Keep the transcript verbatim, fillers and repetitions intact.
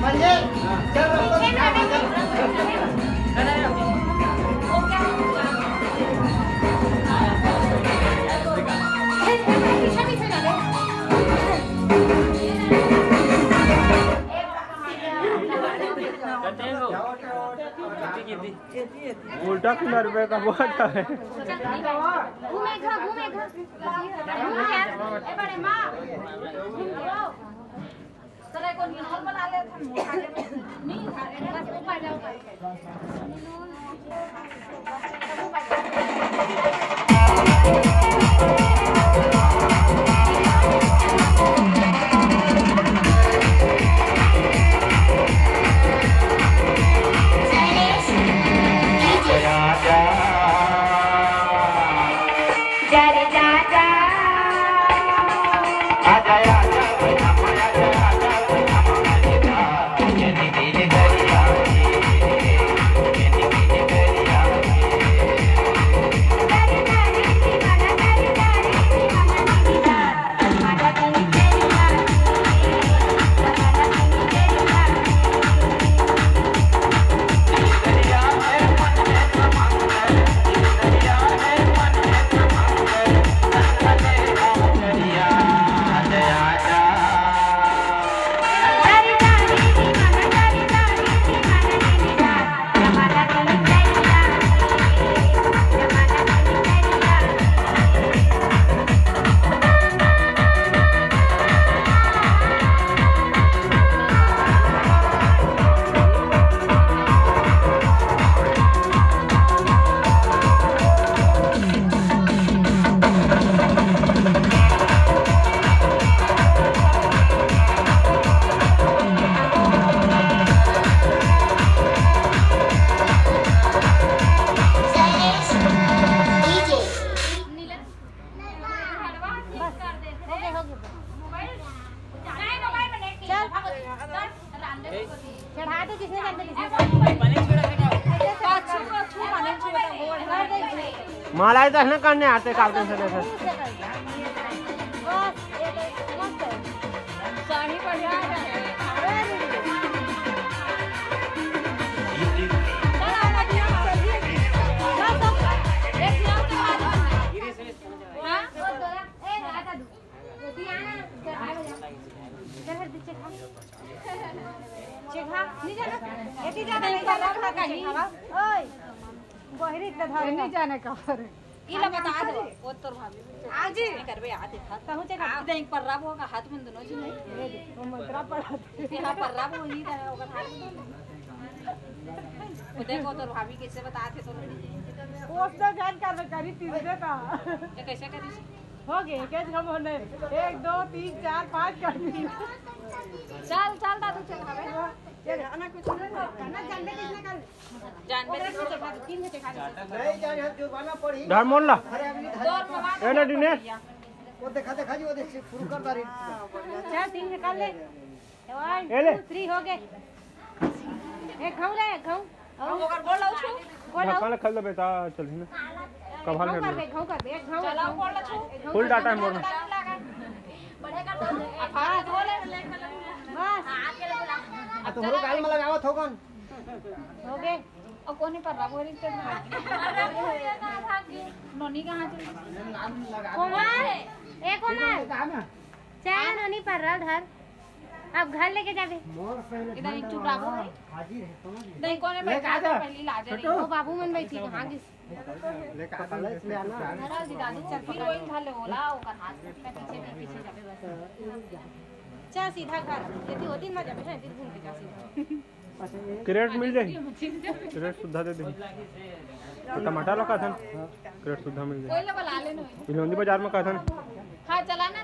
म्हणजे, चल, रस्ता दिखा, चल। पीछे, पीछे जा रहे। उल्टा किनारे पे का बहुत है। घूमे घर, घूमे घर। ए बड़े माँ। चढ़ा दे, जिसने जानते, जिसने जानते। माला ही तो है ना, करने आते काल दिन से देखो। बस, ये तो मस्त है। साड़ी बढ़िया है। चल, आ जा, चलिए। बस, अब एक नाम तो आ जाओ। हाँ? नहीं जाने का। ई ला बता दो, वो तोर भाभी। आज ही करबे, आ देखा। कहूँ चेक आप देख, पर्रा वो का हाथ में दोनों जी नहीं। वो मंत्रा पड़ा। यहाँ पर्रा वो ही रहा, ओकर हाथ में। वो देखो, तोर भाभी कैसे बता थे, तोर वो तो जान कर करी तीन दे का। ये कैसे करी? हो गए, कैच हम होने। एक, दो, तीन, चार, पाँच कर दी। चल, चल दादू, चल, हवे। चल, ना कुछ नहीं, ना जानबे किसने कर। जानबे किसने कर, तीन घंटे का। नहीं जाने, जुर्माना पड़ी। धर्मोला। अरे, अभी ए ना दिनेश। वो देखा, देखा जी, वो देख, शुरू कर दारी। चल, तीन घंटे कर ले। One, ए ले। Two, three, हो गए। एक घाव ले, एक घाव। और ओकर गोड़ लाऊ छू। गोड़ लाऊ। ढक्कन खोल दे बेटा, चल ही ना। कभार घाव कर दे। दे, घाव कर दे, एक घाव, चलाओ, एक घाव। गोड़ ला छू। एक घाव full data है मोर में। बढ़िया कर दो। आ, हाथ धो ले। बस। आ, तोहरो गाल में लगावत हो कौन? हो गए। अब कोनी पर रहा, बोरी के। नोनी कहाँ चली? कोमल, ए कोमल। चाय नोनी पर रहा धर। अब घर लेके जाबे। इधर एक चुप रहो भाई। नहीं, कोने बैठा था, पहली लाज रही। वो बाबू मन बैठी कहाँ गिस? धरा जी दादू, फिर वही घर ले होला, ओकर हाथ में पीछे, पीछे जाबे बस। चल सीधा घर, यदि होती ना जाबे, हाँ, यदि घूम के जा सीधा। क्रेट मिल जाही, क्रेट सुद्धा दे देही। तो टमाटर ला कहथन, क्रेट सुद्धा मिल जाही। इलोंदी बाजार में कहथन। हाँ, चला ना।